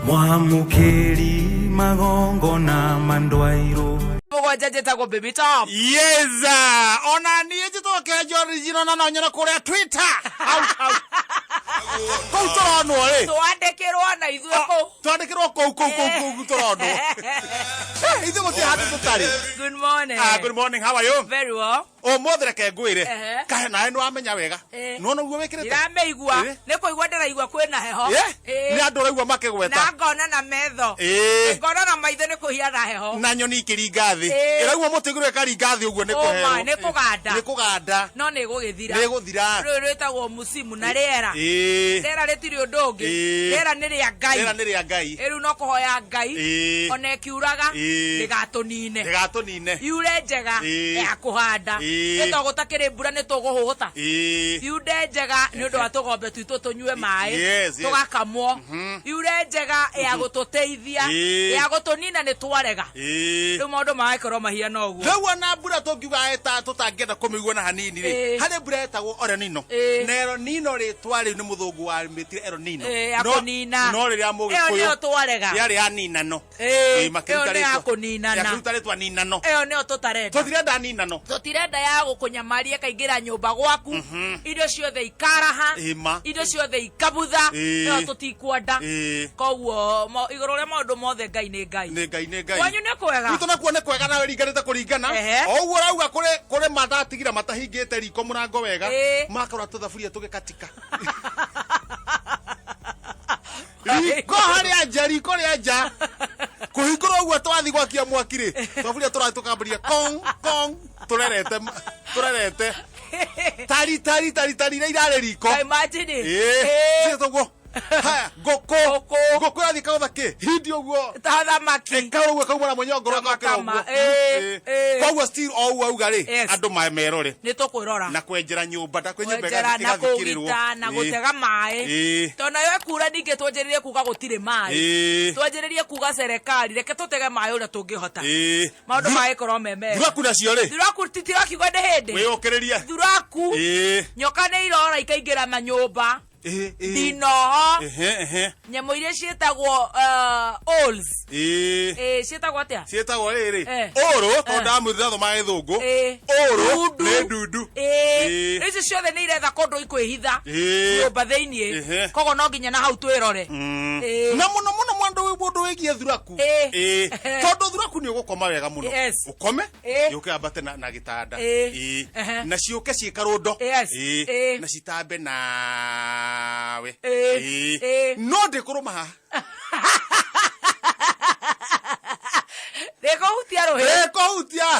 Mwamũkĩri magongona mandwairwo. Mũgwanja njĩtagwo Baby Top. Yes, ona niĩ njĩtagwo Kĩanjo Original na no nyone kũrĩa Twitter. Hau hau. Kũu tũronwo rĩ. Twandĩkĩrwo na ithuĩ kũu. Twandĩkĩrwo kũu kũu kũu kũu tũronwo. Ithuĩ gũtirĩ handũ tũtarĩ. Good morning. Ah, good morning, how are you? Very well. Ũmũthĩ reke ngwĩre. Ehe. Kahe nawe nĩ wamenya wega. Eh. Nĩwona ũguo wĩkĩrĩte? Ndiramĩigua. Eh. Nĩ kũigua ndĩraigua kwĩna heho. Eh? Eh. Nĩ andũ ũraigua makĩgweta. Na ngona na metho. Eh. Ngona na maitho nĩ kũhiana heho. Na nyoni ikĩringa thĩ. Eh. Ĩrauma mũtĩ igũrũ ĩkaringa thĩ ũguo nĩ Oh kũherwo. my, nĩ kũganda. Nĩ kũganda. No nĩ gũgĩthira. Nĩ gũthira. Rũĩ rwĩtagwo mũcimu na rĩera. Ĩĩ. Rĩera rĩtirĩ ũndũ ũngĩ. Ĩĩ. Rĩera nĩ rĩa Ngai. Rĩera nĩ rĩa Ngai. Rĩu no kũhoya Ngai. Ĩĩ. Ona ĩkiuraga. Ĩĩ. Ndĩgatũnine. Ndĩgatũnine. Yure njega Ĩĩ. ya kũhanda. Ĩĩ. Nĩ to gũtakĩrĩ mbura nĩ tũgũhũta. Ĩĩ. Yure njega nĩ ũndũ wa tũgombe twitũ tũnyue maĩ. Yes, yes. Tũgakamwo. Yure njega ya gũtũteithia. Ĩĩ. Ya gũtũnina nĩ twarega. Ĩĩ. Rĩu maũndũ magagĩkorwo mahiana ũguo. Rĩu ona mbura tũngiuga eta tũtangĩenda kũmĩigua na hanini rĩ Ĩĩ. harĩ mbura yetagwo El Nino Ĩĩ. na El Nino rĩtwa rĩu nĩ mũthũngũ wamĩtire El Nino Ĩĩ, ya No- kũnina. no rĩrĩa Ĩyo mũgĩkũyũ nĩyo twarega. yarĩ ya ninano Ĩĩ, Ĩĩ, makĩruta ĩyo nĩ ya rĩtwa- kũninana. makĩruta rĩtwa ninano Ĩyo nĩyo tũtarenda. tũtirenda ninano Tũtirenda ya gũkũnyamaria ĩkaingĩra nyũmba gwaku. Irio ciothe ikaraha. Ĩma. Irio ciothe ikabutha. Ĩĩ. Ĩyo tũtikwenda. Ĩĩ. Koguo igũrũ rĩa maũndũ mothe Ngai nĩ Ngai. Nĩ Ngai nĩ Ngai. Kwanyu nĩ kwega. Gwitũ nakuo nĩ kwega nawe ringanĩte kũringana. Ehe. O ũguo ũrauga kũrĩ kũrĩ matatigire matahingĩte riko mũrango wega. Ĩĩ. Makora tũthaburia tũgĩkatika. Riko harĩa nja, riko rĩa nja. Kũhingũra ũguo twathi gwakia mwaki rĩ, thaburia tũrathiĩ tũkambĩrĩria kong kong tũrerete tũrerete. Tari tari tari tari iria irarĩ riko. Ta imagine. Ĩĩ. Ĩĩ. Ciĩtwo ũguo. Haya, ngũkũ. Ngũkũ. Ngũkũ ĩrathiĩ ĩkagũtha kĩ? Hindi ũguo. Ta thamaki. Ĩkaura ũguo ĩkauma na mũnyongoro Kama, ĩgokĩra kama. ũguo. Ĩĩ, Ĩĩ. ĩĩ. Koguo still o ũguo auga rĩ, Yes. andũ merore. Nĩ tũkwĩrora. Na kwenjera nyũmba, nda kwĩ nyũmba Kwenjera na ĩgathikĩrĩrwo. kũgita na Ĩĩ. gũtega maĩ. Ĩĩ. Tondũ nayo ĩkura ningĩ twanjĩrĩrie kuga gũtirĩ maĩ. Ĩĩ. Twanjĩrĩrie kuga serikali reke tũtege maĩ ũrĩa tũngĩhota. Ĩĩ. Maũndũ magĩkorwo me mega. Thuraku nacio rĩ, Thuraku titirakiuga nĩ hĩndĩ. wĩyũkĩrĩrie. Thuraku. Ĩĩ. Nyoka nĩ irora ikaingĩra manyũmba. Ĩĩ, ĩĩ. Ndinoho. Ehe, ehe. Nyamũ iria ciĩtagwo owls. Ĩĩ. Ĩĩ, ciĩtagwo atĩa? Ciĩtagwo rĩrĩ. Eh. Ũrũ, tondũ Eh. ndamwĩrire thoma gĩthũngũ. Ĩĩ. Ũrũ Ndundu. nĩ ndundu. Ĩĩ. Ĩĩ. Ici ciothe nĩ iretha kũndũ ikwĩhitha Ĩĩ. nyũmba thĩiniĩ Ehe. koguo no nginya na hau twĩrore. Ĩĩ. Na mũno mũno mwandũ mũndũ wĩgiĩ thuraku. Ĩĩ. Ĩĩ. Tondũ thuraku nĩ ũgũkoma wega mũno. Yes. Ũkome, Ĩĩ. yũke ambate na, na gĩtanda. Ĩĩ. Ĩĩ. Ehe. Na ciũke ciĩ karũndo. Yes. Ĩĩ. Ĩĩ. Na citambe nawe. Ĩĩ. Ĩĩ. Ĩĩ. No ndĩkũrũma haha. Ndĩkũhutia rũhĩ. Ndĩkũhutia.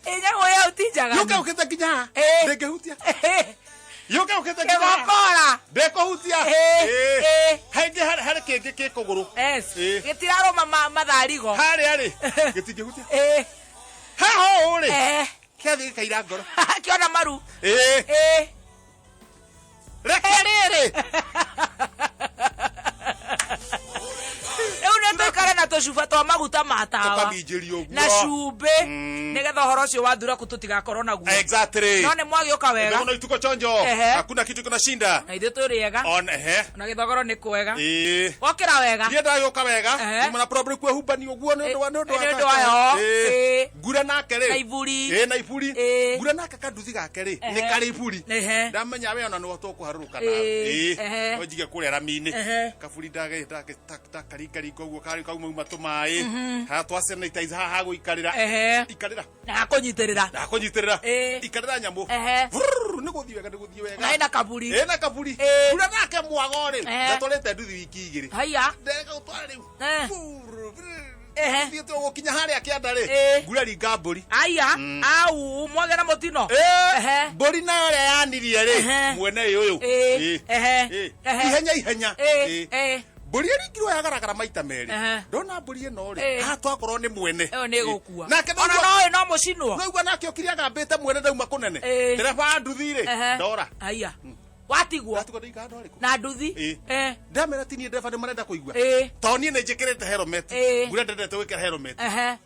Ĩ nyamũ ĩyo ti njaganu. Yũke ũkĩte nginya haha. Ĩĩ. Ndĩngĩhutia. Yũke ũkĩte nginya haha. Kĩgokora. Ndĩkũhutia. Ĩĩ. Ĩĩ. Ĩĩ. Haingĩ harĩ harĩ kĩngĩ kĩ kũgũrũ. Yes. Ĩĩ. Gĩtirarũma matharigo. Harĩa rĩ, gĩtingĩhutia. Ĩĩ. Haha ũũ rĩ, Ehe. kĩathiĩ gĩkaira ngoro. Kĩona maru. Ĩĩ. Ĩĩ. Reke rĩrĩ. Rĩu nĩ tũikare na tũcuba twa maguta ma tawa. Tũkaminjĩrio ũguo. Na cumbĩ. Nĩgetha ũhoro ũcio wa thuraku tũtigakorwo naguo. Exactly. No nĩ mwagĩũka wega. Ndio tuko chonjo. Ehe. Hakuna kitu kinashinda. Na ithuĩ tũrĩ ega. On ehe. Na gĩthogoro nĩ kwega. Ĩĩ. Wokĩra wega. Niĩ ndagĩũka wega. Ehe. Uma na problem kwĩhumbania ũguo nĩ ũndũ wa nĩ ũndũ wa Nĩ ũndũ wa heho. Ĩĩ. Ĩĩ. Ngura nake rĩ. Na iburi. Ĩĩ na iburi. Ĩĩ. Ngura nake kanduthi gake rĩ Ehe. nĩ karĩ iburi. Ehe. Ndamenya we ona nĩwe tũkũharũrũka Ĩĩ. nawe. Ehe. No njige kũrĩa rami-inĩ. Ehe. Kaburi ndage ndage ndakaringaringa ũguo karĩ kauma tũmaĩ. Haha twa sanitize haha hagũikarĩra. Ehe. Ikarĩra. Na hakũnyitĩrĩra. Na hakũnyitĩrĩra. Ĩĩ. Ikarĩra nyamũ. Ehe. Vrrr, nĩ gũthiĩ wega nĩ gũthiĩ wega. Na ĩna kaburi. Ĩna kaburi. Ĩĩ. Mbura nake mwago rĩ. Ehe. Ndatwarĩte nduthi wiki igĩrĩ. Haiya. Ndereka gũtwara rĩu. Eh. Brrr, brrr. Ehe. Thiĩte gũkinya harĩa kĩanda rĩ. Ĩĩ. Mbura ringa mbũri. Aya. Au mwagĩa na mũtino. Ĩĩ. Ehe. Mbũri nayo ĩrĩa yanirie rĩ. Ehe. Mwene ũyũ. Ĩĩ. Ĩĩ. Ehe. Ĩĩ. Ehe. Ihenya ihenya. Ĩĩ. Ĩĩ. Ĩĩ. Mbũri ĩringirwo yagaragara maita merĩ. Ehe. Ndona mbũri ĩno rĩ. Ĩĩ. Haha twakorwo nĩ mwene. Ĩyo nĩ ĩgũkua. Nake Ona ndaigua- no ĩ no mũcinwo. Ndaigua nake okire agambĩte mwene ndauma kũnene. Ĩĩ. Ndereba wa nduthi rĩ. Ehe. Ndora. Haiya. Watigwo. Ndatigwo ndaiga handũ harĩkũ? Na nduthi. Ĩĩ. Eh. Ndamera ti niĩ ndereba nĩ marenda kũigua. Ĩĩ. Tondũ niĩ nĩ njĩkĩrĩte helmet. Ĩĩ. Mbura ndendete gwĩkĩra helmet. Ehe.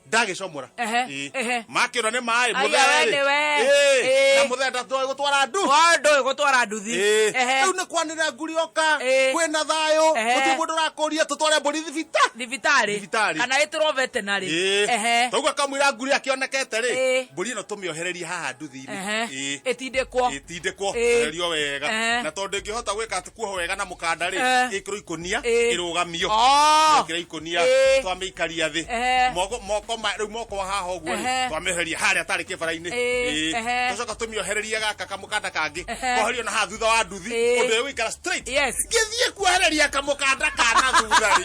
Ndagĩcomora. Ehe, Ĩĩ. ehe. Makĩona nĩ maĩ Aya, we nĩwe. Ĩĩ. Ĩĩ. Na Mũthee ndoĩ gũtwara ndu. Ndoĩ gũtwara nduthi. Ehe. Rĩu nĩ kwanĩrĩra nguri oka. Ĩĩ. Kwĩna thayũ. Ehe. Gũtirĩ mũndũ ũrakũria tũtware mbũri thibita. Thibitarĩ. Thibitarĩ. Kana ĩtũrwo veterinary. Ehe. Toguo kamũira nguri akĩonekete rĩ, Ĩĩ. mbũri ĩno tũmĩohererie haha nduthi-inĩ. Ehe. Ĩĩ. Ĩtindĩkwo. Ĩtindĩkwo, Ĩĩ. ohererio wega. Ehe. Na tondũ ĩngĩhota gwĩka atĩ kuohwo wega na mũkanda rĩ, Ehe. ĩkĩrwo ikũnia, Ĩĩ. ĩrũgamio. Oh. Ĩkĩra ikũnia, Ĩĩ. twamĩikaria thĩ. Ehe. Moko moko rĩu moko haha ũguo rĩ, Ehe. twamĩohereria harĩa tarĩ kĩbara-inĩ. Ĩĩ. Ĩĩ. Ehe. Tũcoka tũmĩohererie gaka kamũkanda kangĩ. Ehe. Koherio na haha thutha wa nduthi, Ĩĩ. ũndũ ĩgũikara straight. Yes. Ngĩthiĩ kuohereria kamũkanda kana thutha rĩ.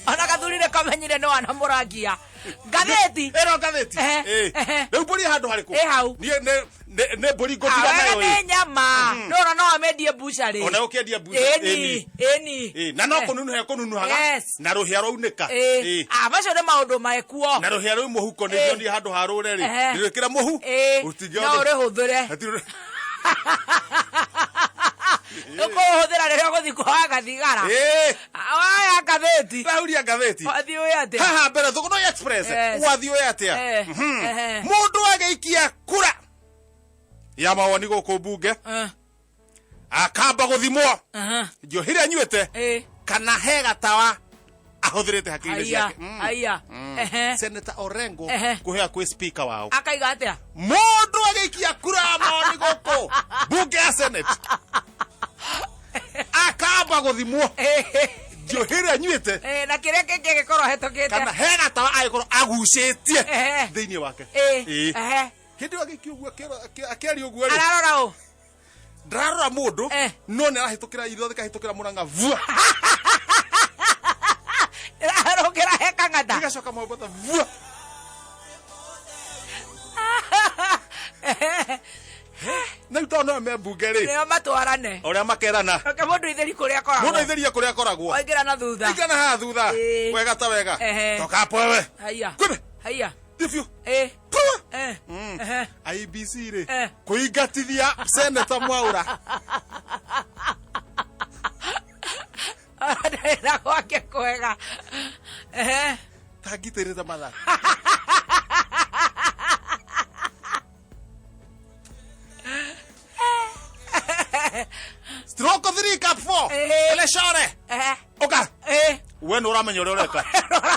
Ona gathuri nĩ kamenyire nĩ wanamũrangia ngathĩti. Ĩno ngathĩti. Ehe, Ĩĩ. ehe. Rĩu mbũri ĩ handũ harĩkũ? Ĩ hau. Niĩ nĩ mbũri ngũtiga Wega nayo nĩ ĩ. nyama nona no amendie bucarĩ. Ona ũkĩendia mbuca. Ĩni, ĩni. Ĩĩ, na no kũnunuha kũnunuhaga. Yes. Na rũhĩa rwaunĩka. Ĩĩ. Ĩĩ. Ah, macio nĩ maũndũ mekuo. Na rũhĩa rũu mũhuko nĩ Ĩĩ. ndionire handũ ha rũre rĩ. Ehe. Rwĩkĩra mũhu. Ĩĩ. Ũtingĩona- No ũrĩhũthĩre. Hatirĩ- Ũkũhũthĩra rĩrĩa ũgũthiĩ kũhaga thigara. Ĩĩ. Waya ngathĩti. Ndahuria ngathĩti. Wathiĩ ũĩ atĩa? Haha mbere Thũgũnoi Express. Yes. Wathiĩ ũĩ atĩa? Eh, ehe. Mũndũ agĩikia kura ya mawoni gũkũ mbunge Eh, akamba gũthimwo aha. njohi ĩrĩa anyuĩte Ĩĩ. kana he gatawa ahũthĩrĩte hakiri-inĩ Haiya, ciake. haiya. Ehe. Senator Orengo Ehe. kũhea kwĩ speaker wao. Akaiga atĩa? Mũndũ agĩikia kura ya mawoni gũkũ mbunge ya Senate akamba gũthimwo Ĩĩ. njohi ĩrĩa anyuĩte Ĩĩ, na kĩrĩa kĩngĩ gĩkorwo hetũkĩte. kana he gatawa agĩkorwo agucĩtie Ehe. thĩinĩ wake. Ĩĩ. Ĩĩ. Ehe. Hĩndĩ ĩyo agĩikia ũguo akĩaria ũguo rĩ, Ararora ũ? ndararora mũndũ Eh. no nĩ arahĩtũkĩra itho rĩkahĩtũkĩra mũrang'a vua. Ararũngĩra he kang'ata. Rĩgacoka Mombatha vua. Na rĩu tondũ no me mbunge rĩ, Nĩo matwarane. ũrĩa makerana Reke mũndũ itheri kũrĩa akoragwo. mũndũ aithĩrie kũrĩa akoragwo. Waingĩra na thutha. Ingĩra na haha thutha. Ĩĩ. Wega ta wega. Ehe. Toka hapo wewe. Haiya. Kwĩme. Haiya. Thiĩ biũ. Ĩĩ. Pua. Eh. Ehe. IEBC rĩ, Eh. kũingatithia Senator Mwaũra. Ndarĩ gwake kwega. Ehe. Tangitĩrĩte mathaa. Stroke 3 cup 4. Ĩĩ. Eleshore. Ehe. Ũka. Ĩĩ. We nĩ ũramenya ũrĩa ũreka.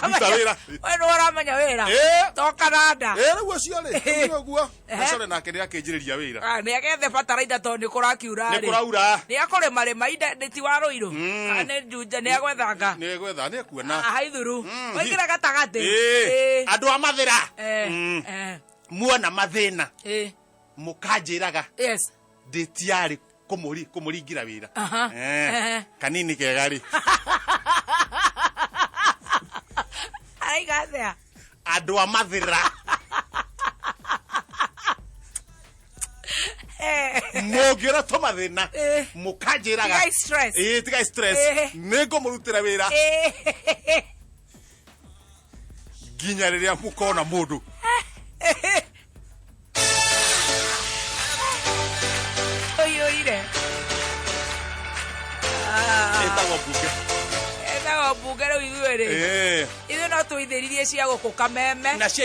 Ruta wĩra. We nĩ ũramenya wĩra. Ĩĩ. To kananda. Ĩĩ rĩu ũcio rĩ, Ĩĩ. rĩu ũguo. Ehe. Eleshore nake nĩ akĩnjĩrĩria wĩra. Ah, nĩ agethe bataraitha tondũ nĩ kũrakiura Nĩ rĩ. kũraura. Nĩ akũrĩma rĩma inde nĩ ti wa rũirũ. Kana nĩ njunja nĩ agwethanga. Nĩ gwetha nĩ ekuona. Haithuru. Waingĩra gatagatĩ. Ĩĩ. Ĩĩ. Andũ a mathĩra. Eh, Mm. eh, Muona mathĩna ĩĩ. mũkanjĩraga Yes. ndĩ tiarĩ kũmũringira wĩra. Aha. Eh, Ehe. Kanini kega rĩ. Araiga atĩa? Andũ a mathĩra Eh. mũngĩona tũmathĩna Eh. mũkanjĩraga. Tigai stress. Ĩĩ, tigai stress. Eh. Nĩ ngũmũrutĩra wĩra Eh. nginya rĩrĩa mũkona mũndũ. Ũiyũire. Ah. Ĩtagwo mbunge. Ĩtagwo mbunge rĩu ithuĩ rĩ. Ĩĩ. Ithuĩ no tũithĩririe cia gũkũ kameme. Na cia